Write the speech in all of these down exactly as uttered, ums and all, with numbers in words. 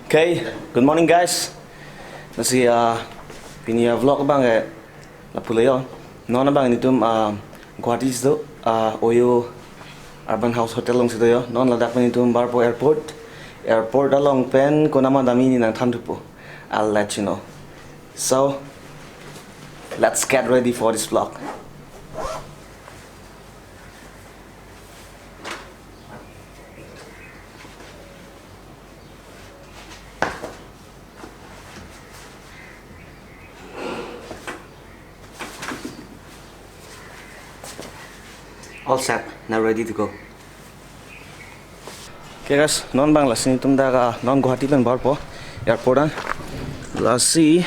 Okay, good morning, guys. Lasi, ah, pini a-vlog abang ke lapu le yo. Non abang netum, ah, Guwahati do, ah, Oyo Urban House Hotel alongsi do yo. Non ladak pen netum barpo airport. Airport along pen konat ma damji ne nangthan thupo. I'll let you know. So, let's get ready for this vlog. All set, now ready to go. Okay guys, non abang lasi netum dak, ah, non Guwahati pen barpo airport an. Lasi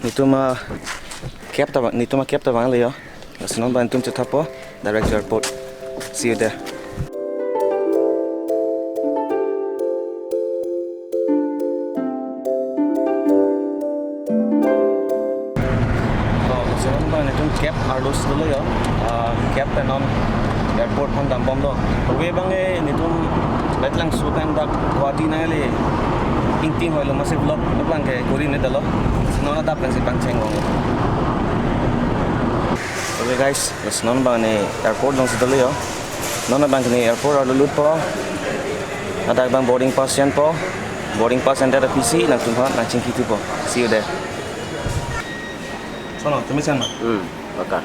netum a-cab ta abang, netum a-cab ta abang le yo. Lasi non abang netum chethappo direct to airport. See you there. Oh, lasi non abang netum cab arlosi dolo yo. Ah, cab pen non airport aphan dambomlo. Kave abang ke netum Baitlangso pen dak Guwahati nangle ingting hoilo, masi vlog abang ke kori ne dolo. Non adap pensi pangcheng vanglo. Okay guys, lasi non abang ne airport alongsi dolo yo. Non abang ke ne airport arlo lutpo. Ladak abang boarding pass chenpo. Boarding pass endet aphi si nangtumphan nangchingki thupo. See you there. Sono, tumi chenma. Hmm, okay.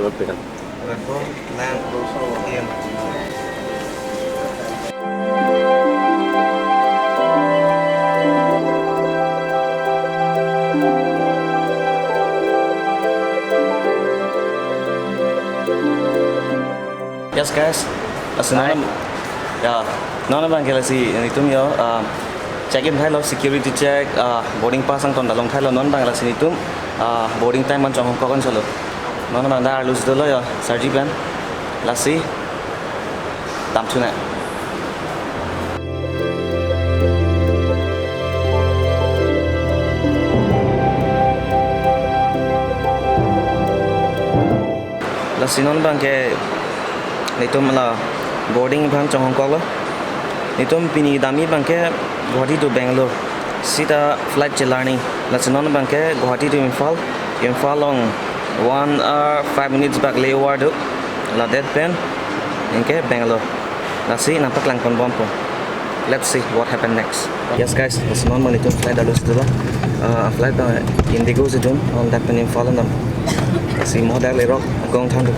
Coba pegang. Airport land close again. Yes guys, lasi non, ya, non abang ke lasi netum yo, ah, check in thailo, security check, ah, boarding pass angton ta long thailo, non abang lasi netum, ah, boarding time aphan chonghongkok an solo. Non abang dak arlosi dolo yo, sarji pen. Lasi dam thu nang. Lasi non abang ke netum la boarding aphan chonghongkoklo. Netum pini damji abang ke Guwahati to Bangalore. Sita flight chelarni. Lasi non abang ke Guwahati to Imphal. Imphal along one hour five minutes bak layover do. Ladet pen anke Bangalore. Lasi nangpaklang ponbompo. Let's see what happened next. Yes guys, lasi non abang netum flight arlosi dolo. Ah, flight abang Indigo si dun, non dak pen Imphal an dam. Lasi mo dak lerok, agong than do.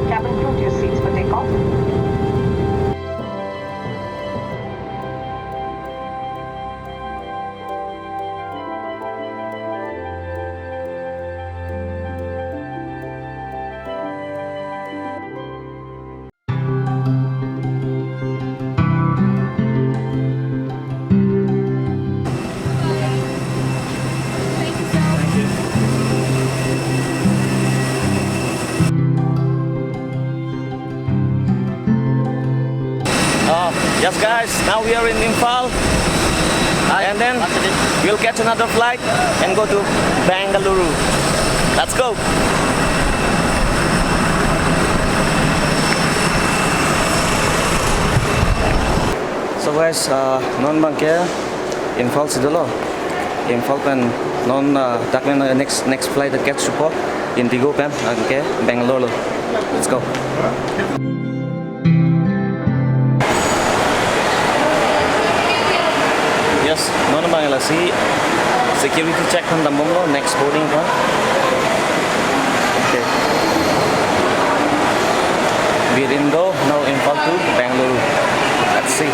Cabin crew to your seats for takeoff. Uh, yes, guys, now we are in Imphal. And then we'll catch another flight and go to Bengaluru. Let's go. So guys, uh, non abang ke Imphal si dolo. Imphal pen non, uh, dak pen, uh, next, next flight catch thupo Indigo pen, anke Bangalore lo. Let's go. Yes, non abang lasi security check aphan dambomlo, next boarding aphan. Okay. Bit Indo, now Imphal to Bangalore. Let's see.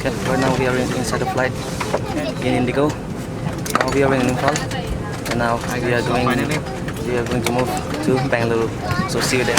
Okay, right now we are in, inside the flight in Indigo. Now we are in Imphal, and now we are going, we are going to move to Bangalore. So see you there.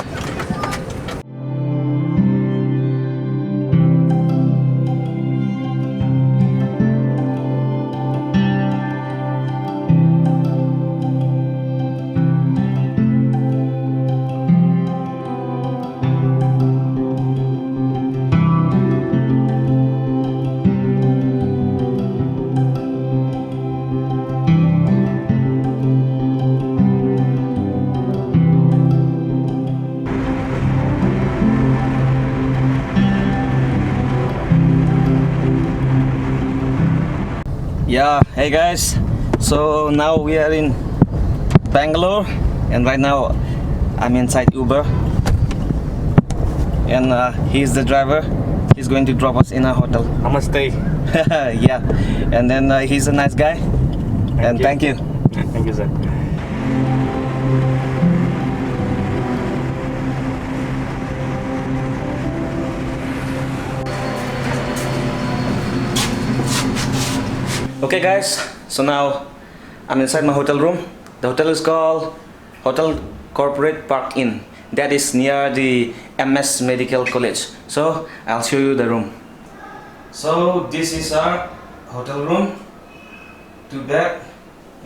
Yeah, hey guys. So now we are in Bangalore, and right now I'm inside Uber, and uh, he's the driver. He's going to drop us in a hotel. Namaste. Yeah, and then uh, he's a nice guy, and thank you. Thank you, sir. Okay, guys, so now I'm inside my hotel room. The hotel is called Hotel Corporate Park Inn. That is near the M S Medical College. So I'll show you the room. So this is our hotel room. Two bed,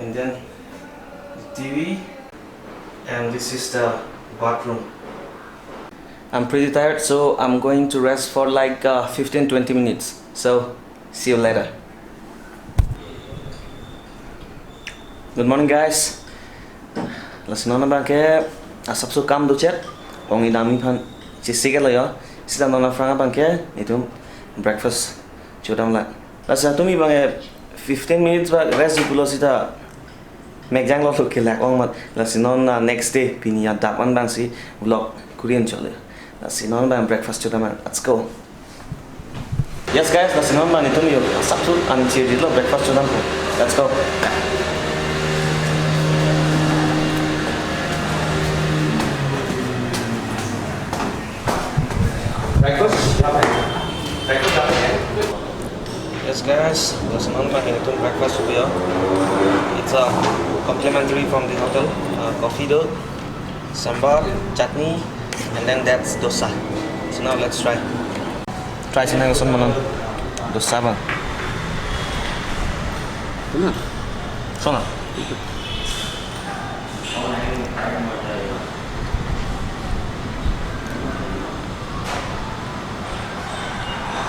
and then the T V, and this is the bathroom. I'm pretty tired, so I'm going to rest for like uh, fifteen twenty minutes. So see you later. Good morning, guys. Lasi non abangke asapso kam dochet, ong idam iphan chisi ke lo yo. Sita non aphrang abangke itum breakfast chodam la. Lasi atum abangke fifteen minutes bak rest di pulo sita mekjang lo lo kelak ong mat. Lasi non na next day pini adap an abangsi vlog kurin chole. Lasi non abang breakfast chodam an. Let's go. Yes guys, lasi non abang itum yo asapso an chiri lo breakfast chodam ko. Let's go. Breakfast यहाँ पे। Breakfast यहाँ पे है। Yes guys, lasi non abang itum breakfast ho gaya. It's a complimentary from the hotel. Uh, coffee dough, sambar, chutney, and then that's dosa. So now let's try. Try sina koson bonon dosa abang. Sona. Sona.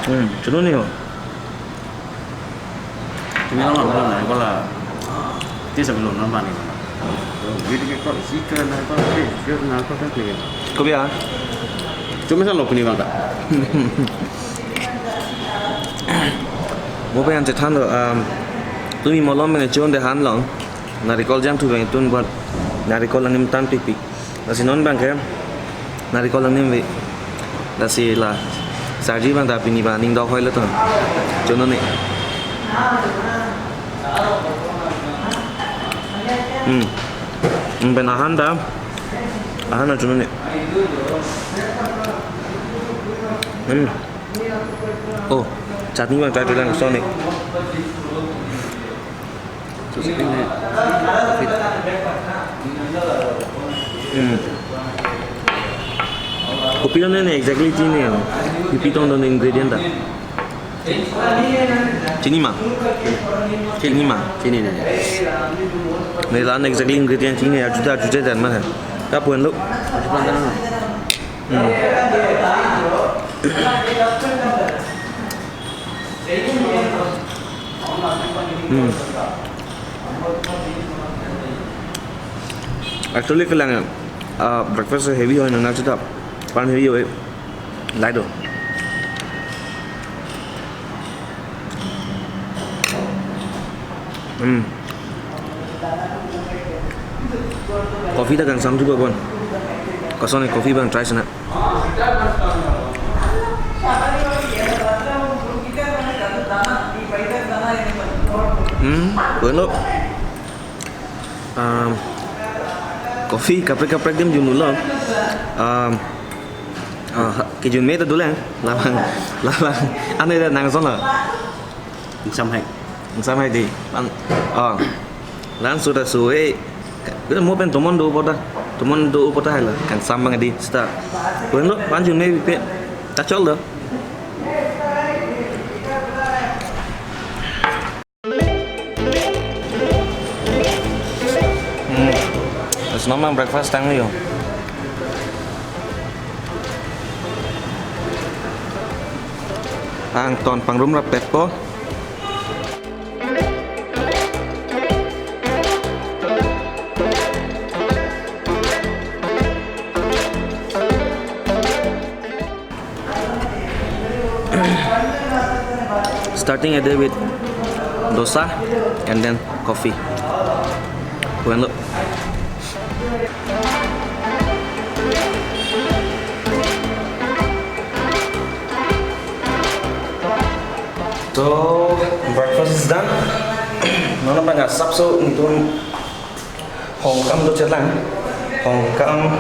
Hmm, chunu ni ho. Tumi along along na ko la. Tisa belum nampak ni. Jadi ke kok isi ke na ko ke ke na ko ke ke. Kopi ah? Cuma sa lo pini bang ka. Mo pe an chethan do, um, tumi malom mene chon de han long. Narikol jangthu bang tun buat narikol anim tan pikpik. Lasi non abangke narikol anim ave. Lasi la sarji abang ta pini abang aning dok hoi lo ton. Chonone. Hmm. Hmm, pen ahan ta. Ahan ta chonone. Hmm. Oh, chutney abang ta tulang sone. Hmm. Kopi tong ne exactly chini ya. Kopi tong tong ingredient ta. Chini ma. Chini ma. Chini ne. Ne la exactly ingredient chini ya juda juda dan ma. Ka puen lo. Hmm. Hmm. Actually kelang, uh, breakfast heavy hoi na na chuta pan heavy hoi. Light ho. Hmm. Coffee ta kangsam thu bon. Koson coffee abang try sina. Hmm, bueno. Um, coffee kaprek kaprek adim junlo. Um, uh, kejun me ta dolang. Labang, labang. Ane ta nang ason lo. Ingsam hai. Ingsam hai dei. An, oh. Laso ta so, eh. Mo pen tomon do-o ta. Tomon do-o ta hai la. Kangsam abang dei seta. Pu-enlo, pan junme pipe. Kachol do. Hmm. Lasi non abang breakfast tanglo. Angton pangrum rapet po. Starting a day with dosa and then coffee. Pu-enlo. So, breakfast is done. Non abang asapso nelitum hong akam do chelang. Hong akam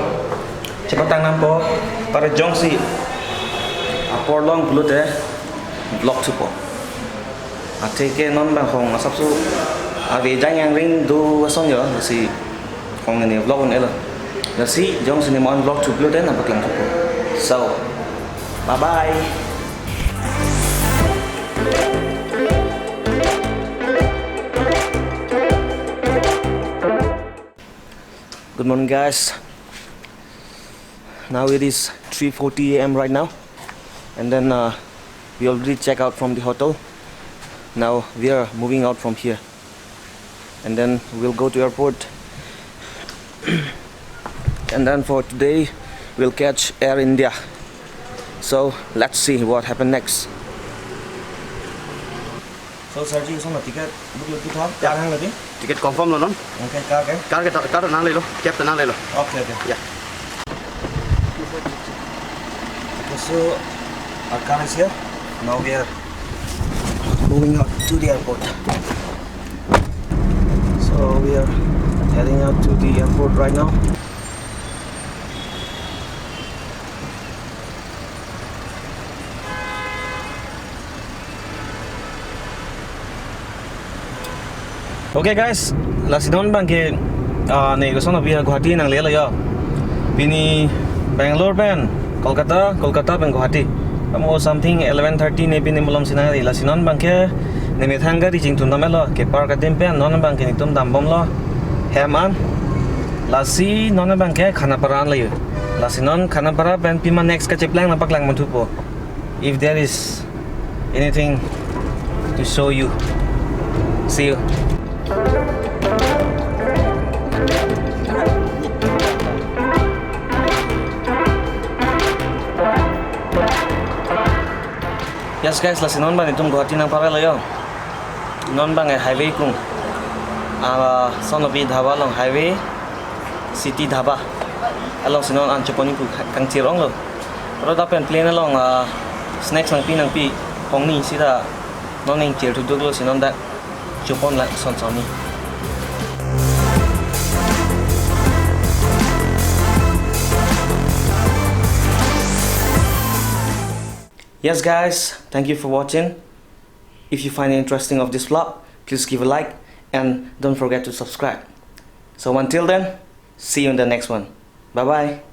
chepatang nangpo. Pare jongsi apor long pulote vlog thupo. Atheke non abang hong asapso ave jang yang ring do ason jo, lasi hong ne vlog un-elo. Lasi jongsi ne mon vlog thu pulote nangpaklang thupo. So, bye bye. Good morning, guys. Now it is three forty a m right now, and then, uh, we already check out from the hotel. Now we are moving out from here, and then we'll go to airport. And then for today, we'll catch Air India. So let's see what happened next. So, sir ji, isom ticket book lo tu tha? Car hang lagi? Ticket confirm lo non? Okay, car ke? Car ke ta, car nang lelo, cab ta nang lelo. Okay, okay. Yeah. Okay, so our car is here. Now we are moving out to the airport. So we are heading out to the airport right now. Okay guys, lasi non abangke, ah, ne koson avi Guwahati nanglelo jo. Pini Bangalore pen Kolkata, Kolkata pen Guwahati. Amo something eleven thirty ne pini malom si nangri. Lasi non abangke ne methang gari chingthum damlo, ke park adim pen non abangke netum dambomlo hem an. Lasi non abangke Khanapara an lo jo. Lasi non Khanapara pen pima next kacheplang nangpaklang thupo, if there is anything to show you. See you. Yes guys, lasi non abang netum Guwahati nangparlo jo. Non abang highway kung, ah, Sonopi Dhaba along, highway City Dhaba alongsi non an chepon-ikpo, kangchir onglo. Road pen plane along, ah, snacks nangpi nangpi hongni sita non ingchir thuduklo si non dak chepon la son sonni. Yes guys, thank you for watching. If you find it interesting of this vlog, please give a like and don't forget to subscribe. So until then, see you in the next one. Bye bye.